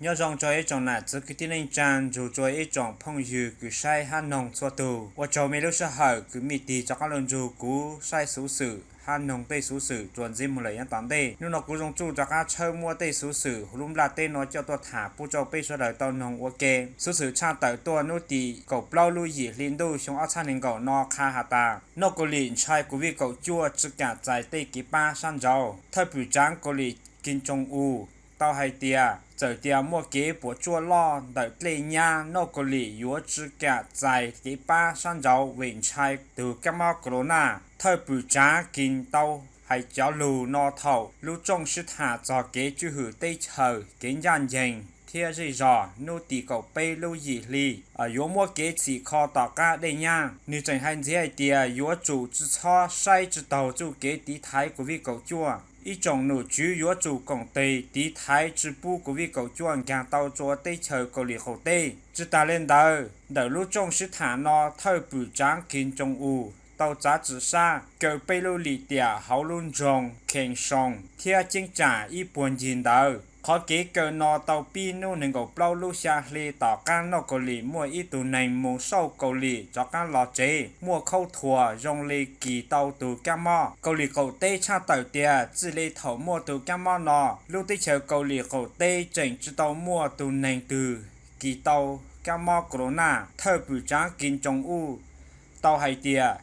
Nyob zoo rau ib tsoom nam txiv kwv tij neej tsaa, nrug rua ib tsoom phooj ywg kws saib hab noog txhua tug. Ua tsaug mej lub sij hawm kws mej tig rov qaab lug nrug kuv saib xuv xwm hab noog tej xuv xwm txuas ntxiv moog lawm yav tom ntej. Nub nua kuv Zoo Tsuj rov qaab tshawb muab tej xuv xwm huv lub nplaj teb nua coj tuaj tham pub rau peb sawv daws tau noog ua ke. Xuv xwm tshaaj tawm tuaj nub tim kaum plaub lub yim hli ntuj xyoo ob txhab neeg nkaum nua qha has tas North Korea ntshai Covid kaum cuaj tsi kaam txais tej kev paab sab nrauv. Thawj pwm tsaav Kaus Lim Kim Jong-un tau hais tias txawm tias muaj kev puam tsuaj loj ntawm dlej nyab, North Korea yuav tsi kaam txais kev paab sab nrauv vim ntshai tug kaab mob Corona. Thawj pwm tsaav Kim tau hais cov lug nua thaum lub rooj sib tham txog kev tswj hwm teb chaws, kev ncaaj nceeg thiab zej zog nub tim kaum peb lub yim hli yuav muab kev txhim kho tom qaab dlej nyab. Nwg tseem hais ntxiv hais tias yuav tsum tsi txhob saib tsi taug txuj kev tiv thaiv Covid kaum cuaj. Ib tsoom nom tswv yuav tsum koom tes tiv thaiv tsi pub Covid kaum cuaj nkaag tau rua teb chaws Kaus Lim qaum teb. Tsi taag le ntawd, ntawm lub rooj sib tham nua, thawj pwm tsaav Kim Jong-un tau txav tsi sab kaw peb lub lim tiam hauv lub nroog Kaesong thiab ceeb tsam ib puag ncig ntawd. Qhov kev kaw nua tau pib nub neeg nkaum plaub lub xya hli tom qaab North Korea muaj ib tug neeg moog sauj Kaus Lim rov qaab lug tsev muaj khaub thuas zoo le kis tau tug kaab mob. Kaus Lim qaum teb tshaaj tawm tias txij le thaum muaj tug kaab mob nua, lub teb chaws Kaus Lim qaum teb tseem tsi tau muaj tug neeg twg kis tau kaab mob Corona. Thawj pwm tsaav Kim Jong-un tau hais tias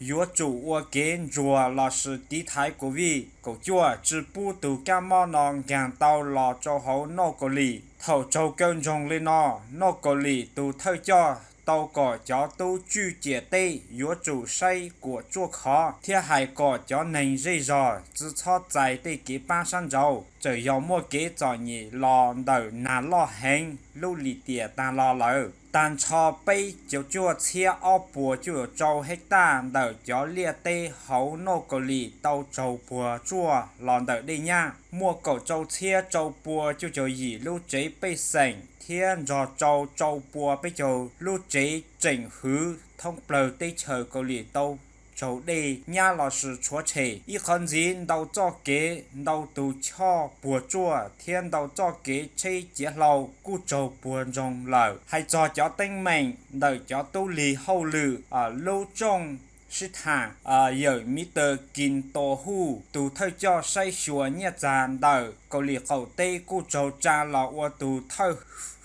yuav tsum ua kev ntsuag lossis tiv thaiv Covid kaum cuaj tsi pub tug kaab mob nua nkaag tau lug rua hauv North Korea. Thaum raug kaw ntsoog le nua, North Korea tug thawj coj tau kom cov tub tswj ciam teb yuav tsum saib kuam tsuaj khov thiab hais kom cov neeg zej zog tsi txhob txais tej kev paab sab nrauv, txawm yog muaj kev txom nyem lug ntawm nag loj heev lub lim tiam taag lug lawm. Taag nrho peb caug cuaj txhiab ob puas cuaj caum rau hektav ntawm cov liaj teb hauv North Korea tau raug puam tsuaj lug ntawm dlej nyab. Muaj kaum rau txhiab rau puas cuaj caum yim lub tsev pej xeem thiab nrug rau rau puas peb caug lub tsev tseem hwv thoob plawg teb chaws Kaus Lim tau raug dlej nyab lossis tshuav tshem. Ib qhov ntxiv, ntau txoj kev, ntau tug choj puam tsuaj thiab ntau txoj kev tsheb ciav hlau kuj raug puam ntsoog lawm. Hais txog cov teeb meem ntawm cov tub lig hauj lwm, lub rooj sib tham yawm Mister Kim To-hu, tug thawj coj saib xyuas nyiaj txag ntawm Kaus Lim qaum teb kuj raug tsa lug ua tug thawj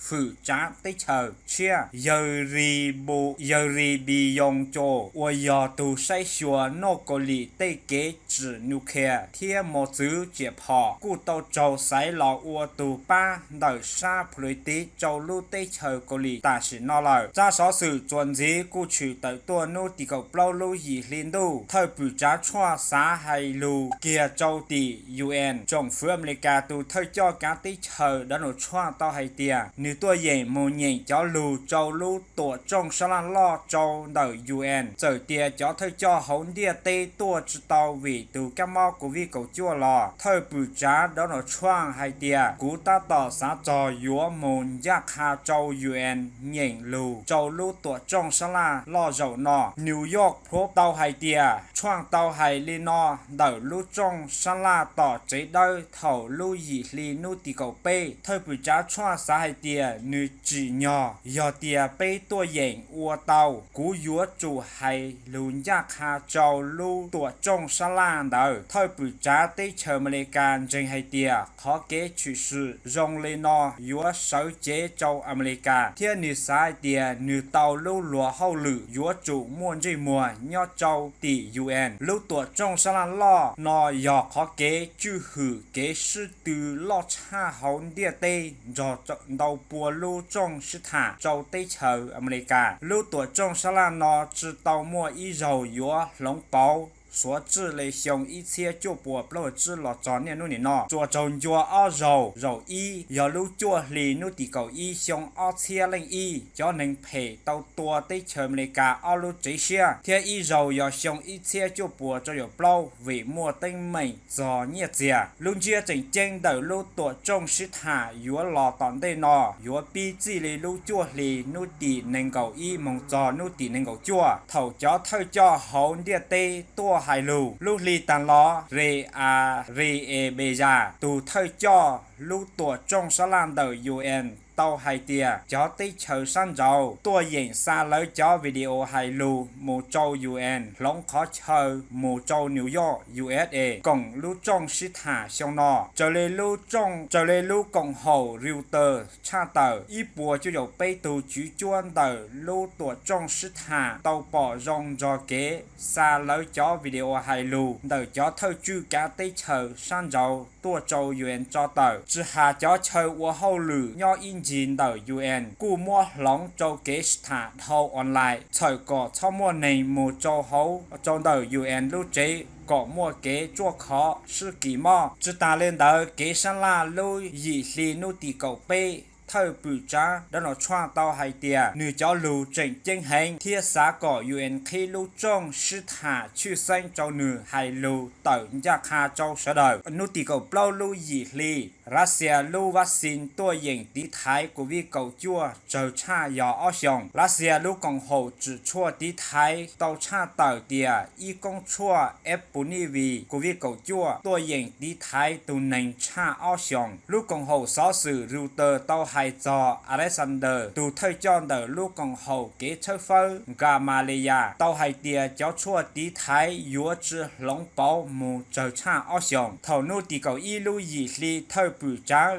fwm tsaav teb chaws tshiab. Yawg Ri Pi Yoon Co uas yog tug saib xyuas North Korea tej kev tsim nuclear thiab mos txwv riam phom kuj tau raug xaiv lug ua tug paab ntawm sab phu lais tiv rau lub teb chaws Kaus Lim tam sim nua lawm. Tsab xov xwm txuas ntxiv kuj tshwm tawm tuaj nub tim kaum plaub lub yim hli ntuj. Thawj pwm tsaav Trump xav hais lug kiag rau tim U N. Tsoom fwv Amelikas tug thawj coj kaav teb chaws Donald Trump tau hais tias nwg tuaj yeem moog nyeem cov lug rau lub tuam rooj sab laj loj rau ntawm U N. Txawm tias cov thawj coj hauv ntiaj teb tuaj tsi tau vim tug kaab mob Covid kaum cuaj los, thawj pwm tsaav Donald Trump hais tias kuv tab tom xav txog yuav moog ncaj qha rau U N nyeem lug rau lub tuam rooj sab laj loj zaum nua. New York Post tau hais tias Trump tau hais li nua ntawm lub rooj sab laj tom tsev dawb thaum lub yim hli nub tim kaum peb. Thawj pwm tsaav Trump xav hais tias nwg tsim nyog yog tias peb tuaj yeem ua tau, kuv yuav tsum hais lug ncaj qha rau lub tuam rooj sab laj ntawd. Thawj pwm tsaav teb chaws Amelikas ntseeg hais tias qhov kev tshwm sim zoo li nua yuav sawv cev rau Amelikas thiab nwg xav hais tias nwg tau lub luag hauj lwm yuav tsum muaj ntsej muag nyob rau tim U N. Lub tuam rooj sab laj loj nua yog qhov kev tswj hwm kev sib tw loj tshaj hauv ntiaj teb nrug ntau pua lub rooj sib tham rau teb chaws Amelikas. Lub tuam rooj sab laj nua tsi tau muaj ib zaug yuav hloov pauv suav txij le xyoo ib txhiab cuaj puas plaub caug tsib los txog niaj hnub nim nua. Tsuas raug ncua ob zaug, zaum ib yog lub cuaj hli nub tim kaum ib xyoo ob txhiab leej ib, cov neeg phem tau tua teb chaws Amelikas ob lub tsev siab, thiab ib zaug yog xyoo ib txhiab cuaj puas rau caum plaub vim muaj teeb meem txog nyiaj txiag. Lub ntsiab tseem ceeb ntawm lub tuam rooj sib tham yuav los tom ntej no yuav pib txij li lub cuaj hli nub tim nees nkaum ib moog txog nub tim nees nkaum cuaj, thaum cov thawj coj hauv ntiaj teb tuaj hais lug. Lub hli taag los, Re A Re E Be Yas, tug thawj coj lub tuam tsooj sab laj ntawm U N tau hais tias cov teb chaws sab nraud tuaj yeem xa lawv cov video hais lug mus rau U N hloov qhov chaw mus rau New York, U S A koom lub rooj sib tham xyoo no. Raws le lub rooj, raws le lub koom haum Reuters tshaj tawm, ib puas cuaj caum peb tug tswv cuab ntawm lub tuam tsooj sib tham tau pom zoo nrog kev xa lawv cov video hais lug ntawm cov thawj tswj kav teb chaws sab nraud tuaj rau U N tso tawm. Tsi has cov chaw ua hauj lwm nyob ib ncig ntawm U N kuj muab hloov rau kev sib tham dhau online txhawm kom txhob muaj neeg mus rau hauv, rau ntawm U N lub tsev kom muaj kev ruaj khov sib kis mob. Tsi tas le ntawd, kev sab laj lub yim hli nub tim kaum peb, thawj pwm tsaav Donald Trump tau hais tias nwg cov lug tseem ceeb heev thiab xav kom U N qhib lub rooj sib tham tshwj xeeb rau nwg hais lug tawm ncaj qha rau sawv daws. Nub tim kaum plaub lub yim hli, Russia lub vaccine tuaj yeem tiv thaiv COVID kaum cuaj tsawg tshaj yog ob xyoos. Russia lub koom haum tsim tshuaj tiv thaiv tau tshaj tawm tias ib koob tshuaj Sputnik V COVID kaum cuaj tuaj yeem tiv thaiv tug neeg tshaj ob xyoos. Lub koom haum xov xwm Reuters tau hais txog Alexander, tug thawj coj ntawm lub koom haum kev tshawb fawb Gamaleya, tau hais tias cov tshuaj tiv thaiv yuav tsi hloov pauv moog tsawg tshaj ob xyoos. Thaum nub tim kaum ib lub yim hli, thawj pwm tsaav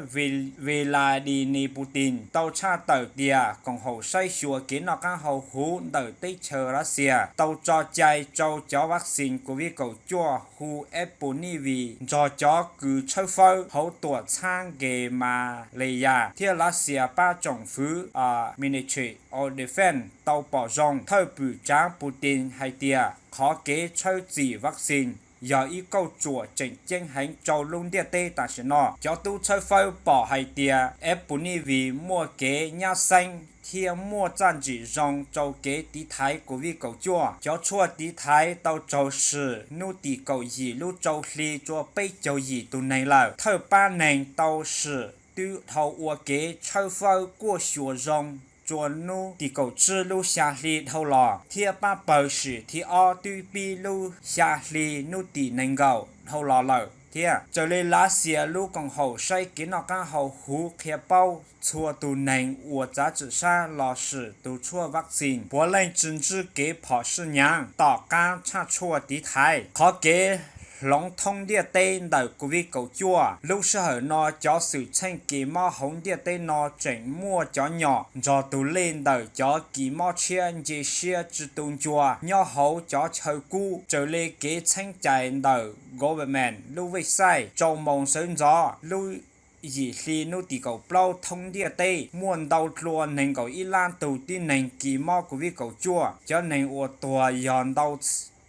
Vladimir Putin tau tshaj tawm tias koom haum saib xyuas kev noj qaab hau huv ntawm teb chaws Russia tau tso cai rau cov vaccine COVID kaum cuaj hu Sputnik V nrog cov kws tshawb fawb hauv tuam txhab Gamaleya thiab Russia pab tsoom fwv Ministry of Defense tau pom zoo. Thawj pwm tsaav Putin hais tias qhov kev tshawb txim vaccine yog ib kauj tsuam tseem ceeb heev rau lub ntiaj teb tam sim no. Cov tub tshawb fawb pom hais tias Sputnik V muaj kev nyab xeeb thiab muaj txaj ntsim zoo rau kev tiv thaiv COVID kaum cuaj. Cov tshuaj tiv thaiv tau raug sim nub tim kaum yim lub rau hli rua peb caug yim tug neeg lawm. Thawj pab neeg tau sim twb dhau ua kev tshawb fawb kuaj xyuas zoo rua nub tim kaum tsib lub xya hli dhau los, thiab pab pawg sim thib ob twb pib lub xya hli nub tim nees nkaum dhau los lawm thiab. Raws le Russia lub koom haum saib kev noj qaab hau huv qhia paub, txhua tug neeg uas txav tsim sab los sim tug tshuaj vaccine puav leej tsi ntsib kev phom sij nyaav tom qaab tshaj tshuaj tiv thaiv. Qhov kev hloov thoob ntiaj teb ntawm COVID kaum cuaj. Lub sij hawm no cov xwm txheej kis mob hauv ntiaj teb no tseem muaj cov nyom nrog tug lej ntawm cov kis mob tshiab nce siab tsi tu ncua nyob hauv cov chaw kub. Raws le kev txheeb cai ntawm government lub website rau moos sawv ntxov lub yim hli nub tim kaum plaub, thoob ntiaj teb muaj ntau dlua nees nkaum ib lab tug tib neeg kis mob COVID kaum cuaj. Cov neeg uas tuag yog ntau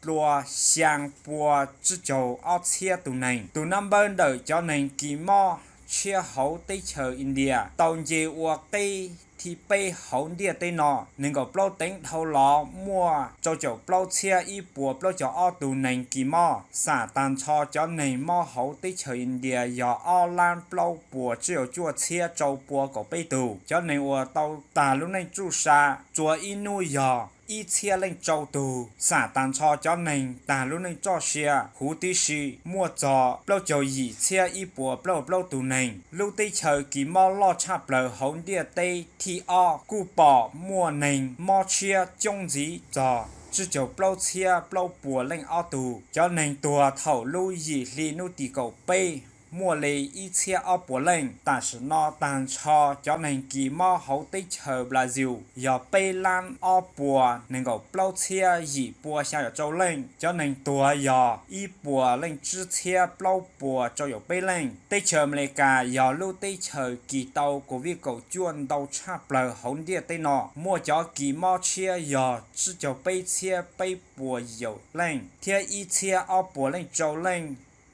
dlua xyaa pua tsib caug ob txhiab tug neeg. Tus nab npawb ntawm cov neeg kis mob tshiab hauv teb chaws India tau nce ua qeb thib peb hauv ntiaj teb no. Nees nkaum plaub teev dhau los muaj rau caum plaub txhiab ib puas plaub caug ob tug neeg kis mob. Xam tag nrho cov neeg mob hauv teb chaws India yog ob lab plaub puas tsib caug cuaj txhiab rau pua kaum peb tug. Cov neeg uas tau tag lub neej tsuj sa rua ib nub yog ib txhiab leej rau tug. Xam tag nrho cov neeg tag lub neej txoj sia huv tib si muaj txog plaub caug yim txhiab ib puas plaub plaub tug neeg. Lub teb chaws kis mob loj tshaj plawg hauv ntiaj teb thib ob kuj pom muaj neeg mob tshiab coob ntxiv txog tsib caug plaub txhiab plaub puas leej ob tug. Cov neeg tuag thaum lub yim hli nub tim kaum peb muaj li ib txhiab ob puas leej. Tam sim no tag nrho cov neeg kis mob hauv teb chaws Brazil yog peb lab ob puas nees nkaum plaub txhiab yim pua xya caum rau leej. Cov neeg tuag yog ib puas leej tsib txhiab plaub puas rau caum peb leej. Teb chaws Amelikas yog lub teb chaws kis tau COVID kaum cuaj ntau tshaj plawg hauv ntiaj teb no. Muaj cov kis mob tshiab yog tsib caug peb txhiab peb puas yim caum leej thiab ib txhiab ob puas leej rau leej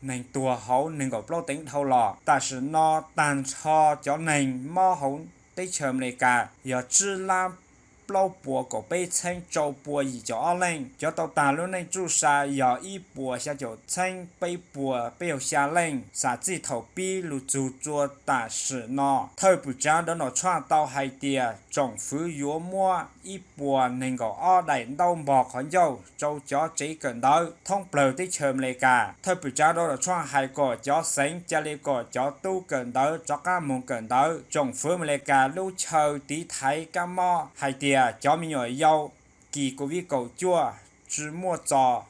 neeg tuag hauv nees nkaum plaub teev dhau los. Tam sim no tag nrho cov neeg mob hauv teb chaws Amelikas yog tsib lab plaub puas kaum peb txheeb rau pua yim caum ob leej. Cov tau tag lub neej tsuj sa yog ib puas xya caum txheeb peb puas peb caug xya leej. Xam txij thaum pib lug txug rua tam sim no, thawj pwm tsav Donald Trump tau hais tias tsoom fwv yuav muab ib puas nees nkaum ob daim ntaub npog qhov ncauj rau cov tsev kawm ntawv thoob plawg teb chaws Amelikas. Thawj pwm tsav Donald Trump hais kom cov xeev ca le kom cov tub kawm ntawv rov qab moog kawm ntawv. Tsoom fwv Amelikas lub chaw tiv thaiv kab mob hais tias cov me nyuam yaus kis Covid kaum cuaj tsi muaj txog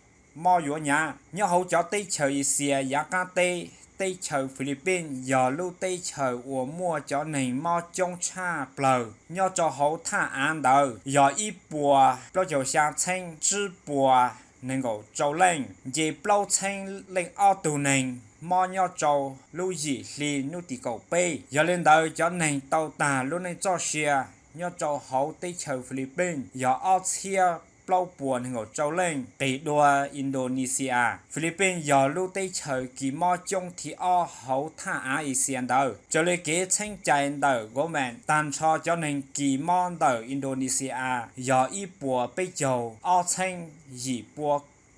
mob yuav nyav. Nyob hauv cov teb chaws Asia yav qaab teb, teb chaws Philippines yog lub teb chaws uas muaj cov neeg mob coob tshaj plawg. Nyob rau hauv thaj av ntawd yog ib puas plaub caug xya txheeb tsib puas nees nkaum rau leej, nce plaub txheeb leej ob tug neeg mob nyob rau lub yim hli hnub tim kaum peb. Yog li ntawd cov neeg tau tag lub neej txoj sia nyob rau hauv teb chaws Philippines yog ob txhiab plaub puas nees nkaum rau leej, qis dua Indonesia. Philippines yog lub teb chaws kis mob coob thib ob hauv thaj av Asia ntawd. Raws li kev txheeb cai ntawm government, tag nrho cov neeg kis mob ntawm Indonesia yog ib puas peb caug ob txheeb yim pua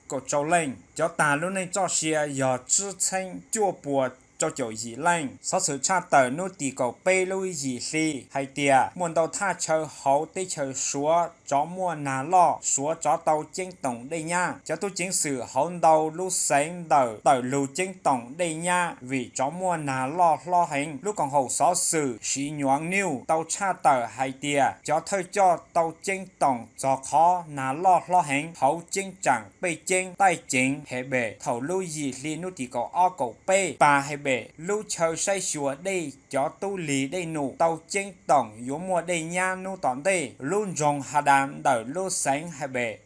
kaum rau leej. Cov tag lub neej txoj sia yog tsib txheeb cuaj puas rau caum yim leej. Xov xwm tshaj tawm hnub tim kaum peb lub yim hli hais tias muaj ntau thaj chaw hauv teb chaws Suav rov muaj nag loj, Suav rov tau ceeb toom dej nyab. Cov tub ceev xwm hauv ntau lub xeev ntawm tawm lug ceeb toom dej nyab vim rov muaj nag loj hlob heev. Lub koom haum xov xwm Xinhua News tau tshaj tawm hais tias cov thawj coj tau ceeb toom txog qhov nag loj hlob heev hauv ceeb tsam Pej Ceeb, Taij Ceev, Hais Pem thaum lub yim hli hnub tim kaum ob kaum peb. Pas Hais Pem lub chaw saib xyuas dej cov tub lig dej num tau ceeb toom yuav muaj dej nyab hnub tom ntej. Lub nroog Has Das ntawm lub xeev Hais Pem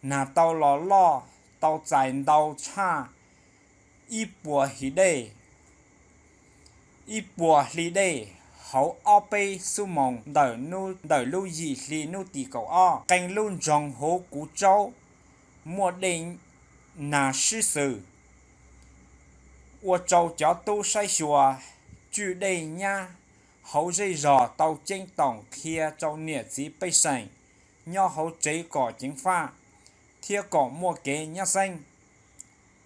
nag tau los loj tau txais ntau tshaj ib puas hli dej, ib puas hli dej hauv ob peb xuab moos ntawm hnub, ntawm lub yim hli hnub tim kaum ob. Qee lub nroog huv Kuv Tsaub muaj dej nag sib xws, ua rau cov tub saib xyuas tswj dej nyab hauv zej zog tau ceeb toom qhia rau niam txiv pej xeem nyob hauv tsev kom ceev faj thiab kom muaj kev nyab xeeb.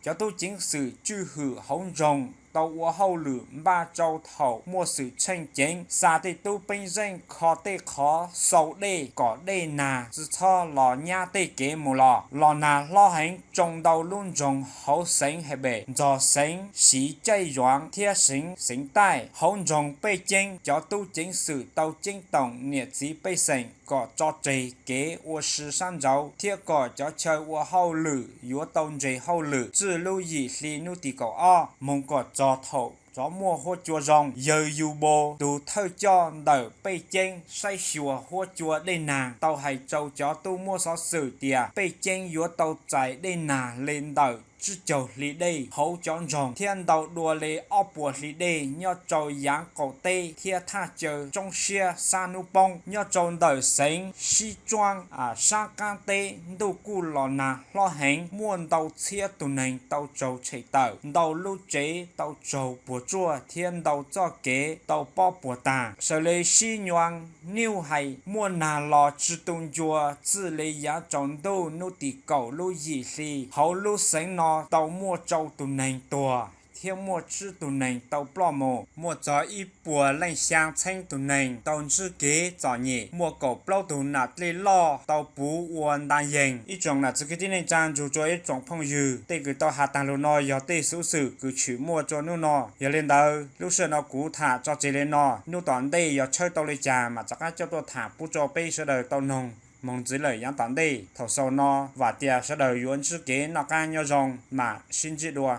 Cov tub ceev xwm tswj hwm hauv nroog tau ua hauj lwm npaj rau thaum muaj xwm tsheej ceev, xa tej tub peeb zeej kho tej qhov xau dej kom dej nag tsi txhob los nyab tej kev mus los. Los nag hlob heev tsoo ntau lub nroog hauv xeev Hais Pem, ntxog xeev Siv Caij Zuav thiab xeev Xeev Taij. Hauv nroog Pej Ceeb, cov tub ceev xwm tau ceeb toom niam txiv pej xeem kom tso tseg kev ua si sab nraud thiab kom cov chaw ua hauj lwm yuav tau nres hauj lwm txij lub yim hli hnub tim kaum ob moog kom txog thaum rov muaj huab cua zoo. Yawg Yu Npo, tus thawj coj ntawm Pej Ceeb saib xyuas huab cua dej nag, tau hais rau cov tub muab xov xwm tias Pej Ceeb yuav tau txais dej nag le ntawm tsib caug hli dej hauv cov nroog thiab ntau dua le ob puas hli dej nyob rau yav qaum teb thiab thaj chaw roob siab sab hnub poob. Nyob rau ntawm xeev Sib Tsuab sab qaab teb ntuj kuj los nag hlob heev, muaj ntau txhiab tus neeg tau raug tshem tawm, ntau lub tsev tau raug puas tsuaj thiab ntau txoj kev tau pob puas tag. Raws li Xinhua News hais, muaj nag los tsi tu ncua txij li yav tsaus ntuj hnub tim kaum lub yim hli hauv lub xeev no tau muaj rau tus neeg tuag thiab muaj tsib tus neeg tau ploj mus. Muaj txog ib puas leej xyaa txheeb tus neeg tau ntsib kev txom nyem, muaj kaum plaub tug nam dlej loj tau puv ua nta yeeg. Ib tsoom nam txiv kwv tij neej tsaa nrug rua ib tsoom phooj ywg, tej kws tau has taag lug no yog tej xuv xwm kws tshwm muaj rua nub no. Yog li ntawd lub sij hawm no kuv tham tso tseg li no, nub tom ntej yog tshawb tau li cas mas rov qaab coj tuaj tham pub rua peb sawv daws tau noog moog ntxiv lawm yaav tom ntej. Thaum xaus no vaam tias sawv daws yuav ntsib kev noj qaab nyob zoo, mam sib ntsib dua.